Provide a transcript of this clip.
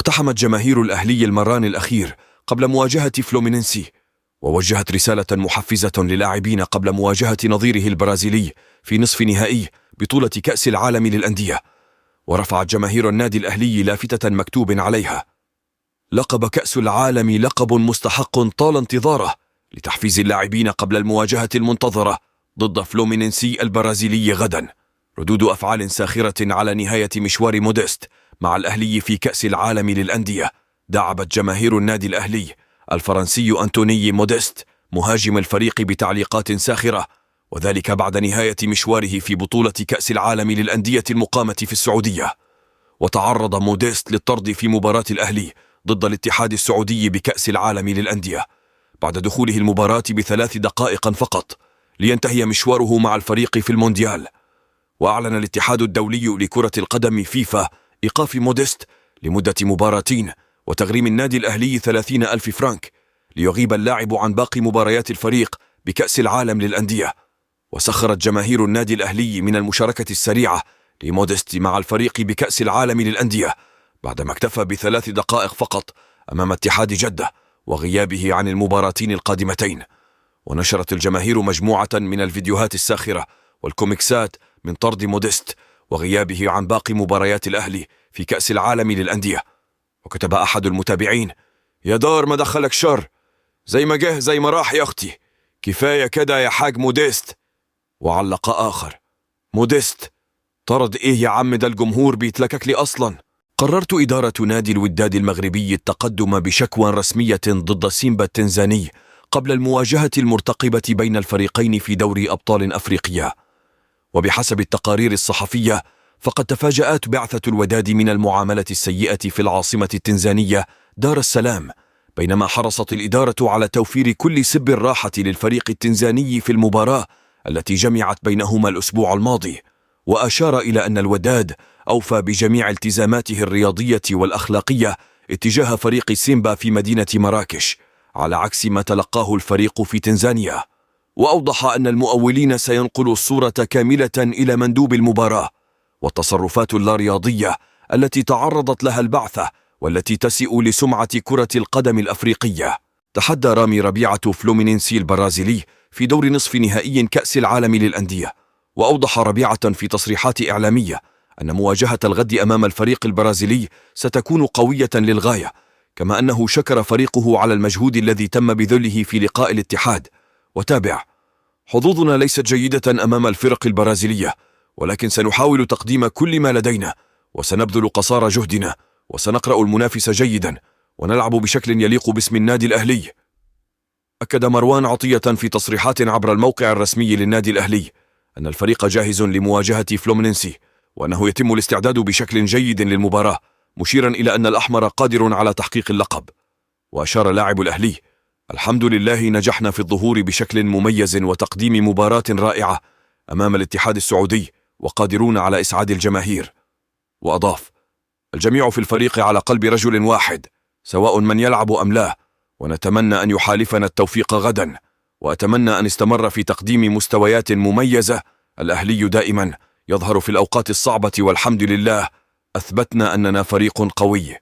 اقتحمت جماهير الأهلي المران الأخير قبل مواجهة فلومينينسي، ووجهت رسالة محفزة للاعبين قبل مواجهة نظيره البرازيلي في نصف نهائي بطولة كأس العالم للأندية. ورفعت جماهير النادي الأهلي لافتة مكتوب عليها: لقب كأس العالم لقب مستحق طال انتظاره، لتحفيز اللاعبين قبل المواجهة المنتظرة ضد فلومينينسي البرازيلي غدا. ردود أفعال ساخرة على نهاية مشوار موديست مع الأهلي في كأس العالم للأندية دعبت جماهير النادي الأهلي الفرنسي أنتوني موديست مهاجم الفريق بتعليقات ساخرة، وذلك بعد نهاية مشواره في بطولة كأس العالم للأندية المقامة في السعودية. وتعرض موديست للطرد في مباراة الأهلي ضد الاتحاد السعودي بكأس العالم للأندية بعد دخوله المباراة ب3 دقائق فقط لينتهي مشواره مع الفريق في المونديال. وأعلن الاتحاد الدولي لكرة القدم فيفا إيقاف موديست لمدة مباراتين وتغريم النادي الأهلي 30,000 فرنك ليغيب اللاعب عن باقي مباريات الفريق بكأس العالم للأندية. وسخرت جماهير النادي الأهلي من المشاركة السريعة لموديست مع الفريق بكأس العالم للأندية بعدما اكتفى ب3 دقائق فقط أمام اتحاد جدة وغيابه عن المباراتين القادمتين. ونشرت الجماهير مجموعة من الفيديوهات الساخرة والكوميكسات من طرد موديست وغيابه عن باقي مباريات الأهلي في كأس العالم للأندية. وكتب أحد المتابعين: يا دار ما دخلك شر، زي ما جه زي ما راح يا أختي، كفاية كده يا حاج موديست. وعلق آخر: موديست طرد إيه يا عم، ده الجمهور بيتلكك لي أصلا. قررت إدارة نادي الوداد المغربي التقدم بشكوى رسمية ضد سيمبا التنزاني قبل المواجهة المرتقبة بين الفريقين في دوري أبطال أفريقيا. وبحسب التقارير الصحفية فقد تفاجأت بعثة الوداد من المعاملة السيئة في العاصمة التنزانية دار السلام، بينما حرصت الإدارة على توفير كل سب الراحة للفريق التنزاني في المباراة التي جمعت بينهما الأسبوع الماضي. وأشار إلى أن الوداد أوفى بجميع التزاماته الرياضية والأخلاقية اتجاه فريق سيمبا في مدينة مراكش، على عكس ما تلقاه الفريق في تنزانيا. وأوضح أن المؤولين سينقلوا الصورة كاملة إلى مندوب المباراة. والتصرفات اللارياضية التي تعرضت لها البعثة والتي تسيء لسمعة كرة القدم الأفريقية. تحدى رامي ربيعة فلومينينسي البرازيلي في دور نصف نهائي كأس العالم للأندية. وأوضح ربيعة في تصريحات إعلامية أن مواجهة الغد أمام الفريق البرازيلي ستكون قوية للغاية، كما أنه شكر فريقه على المجهود الذي تم بذله في لقاء الاتحاد. وتابع: حظوظنا ليست جيدة أمام الفرق البرازيلية، ولكن سنحاول تقديم كل ما لدينا، وسنبذل قصارى جهدنا، وسنقرأ المنافس جيدا، ونلعب بشكل يليق باسم النادي الأهلي. أكد مروان عطية في تصريحات عبر الموقع الرسمي للنادي الأهلي أن الفريق جاهز لمواجهة فلومينينسي، وأنه يتم الاستعداد بشكل جيد للمباراة، مشيرا إلى أن الأحمر قادر على تحقيق اللقب. وأشار لاعب الأهلي: الحمد لله نجحنا في الظهور بشكل مميز وتقديم مباراة رائعة أمام الاتحاد السعودي، وقادرون على إسعاد الجماهير. وأضاف: الجميع في الفريق على قلب رجل واحد، سواء من يلعب أم لا، ونتمنى أن يحالفنا التوفيق غدا، وأتمنى أن استمر في تقديم مستويات مميزة. الأهلي دائما يظهر في الأوقات الصعبة، والحمد لله أثبتنا أننا فريق قوي.